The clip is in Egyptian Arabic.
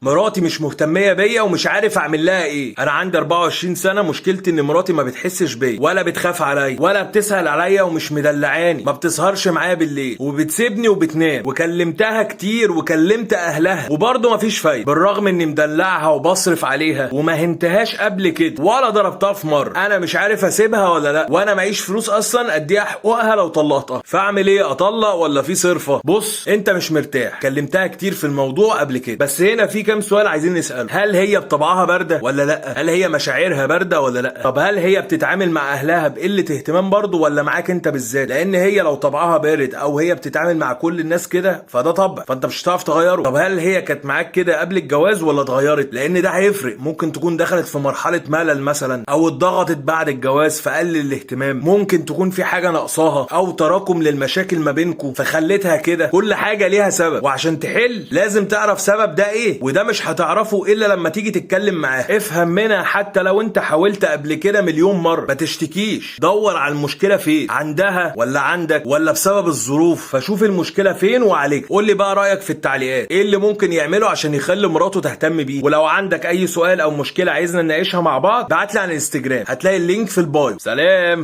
مراتي مش مهتميه بيا ومش عارف اعمل لها ايه. انا عندي 24 سنه، مشكلتي ان مراتي ما بتحسش بيا ولا بتخاف عليا ولا بتسأل عليا ومش مدلعاني، ما بتسهرش معايا بالليل وبتسيبني وبتنام، وكلمتها كتير وكلمت اهلها وبرضه مفيش فايده، بالرغم اني مدلعها وبصرف عليها وما هنتهاش قبل كده ولا ضربتها في مره. انا مش عارف اسيبها ولا لا، وانا معيش فلوس اصلا اديها حقوقها لو طلقتها، فاعمل ايه؟ اطلق ولا في صرفه؟ بص، انت مش مرتاح، كلمتها كتير في الموضوع قبل كده، بس هنا في كام سؤال عايزين نساله. هل هي بطبعها باردة ولا لا؟ هل هي مشاعرها باردة ولا لا؟ طب هل هي بتتعامل مع اهلها بقلة اهتمام برضه ولا معاك انت بالذات؟ لان هي لو طبعها بارد او هي بتتعامل مع كل الناس كده فده طبع، فانت مش هتعرف تغيره. طب هل هي كانت معاك كده قبل الجواز ولا اتغيرت؟ لان ده هيفرق، ممكن تكون دخلت في مرحلة ملل مثلا، او اتضغطت بعد الجواز فقلل الاهتمام، ممكن تكون في حاجة ناقصاها او تراكم للمشاكل ما بينكم فخلتها كده. كل حاجة ليها سبب، وعشان تحل لازم تعرف سبب ده ايه، وده مش هتعرفه الا لما تيجي تتكلم معاه. افهم منها حتى لو انت حاولت قبل كده مليون مرة، ما تشتكيش، دور على المشكلة فين، عندها ولا عندك ولا بسبب الظروف، فشوف المشكلة فين وعليك. قول لي بقى رايك في التعليقات، ايه اللي ممكن يعمله عشان يخلي مراته تهتم بيه؟ ولو عندك اي سؤال او مشكلة عايزنا نناقشها مع بعض، بعت لي على الانستجرام، هتلاقي ال link في ال bio. سلام.